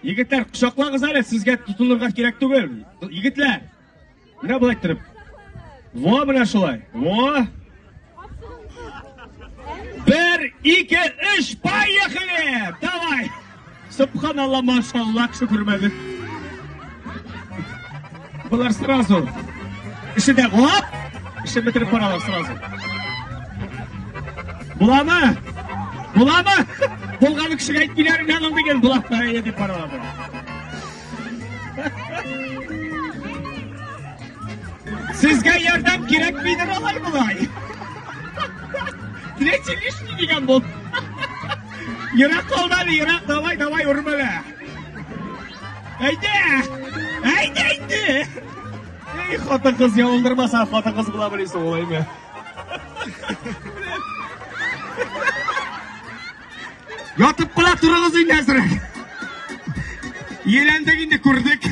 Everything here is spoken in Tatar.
Егетләр, кочаклагыз әле, сезгә тотынырга кирәк түгел. Егетләр, менә болай иттереп. Во, менә шулай. Во. Бер, ике, өч, поехали! Давай! Субханалла, машалла, кеше күрмәде. Болар сразу. Эше дә гоп! Эше бетереп баралар сразу. Буламы? Буламы? Булганы кешегә әйтмиләр инде аның дигән була дип баралар. Сезгә ярдәм кирәкмидер алай болай. Третий лишний дигән бул. Ерак калды әле, ерак, давай, давай, үрмәлә. Әйдә! Әйдә инде! Эй, хатын-кыз ялындырмаса, хатын-кыз була беләсең, олаймы? Ятып кына торыгыз инде әзрәк. Еләндек инде күрдек.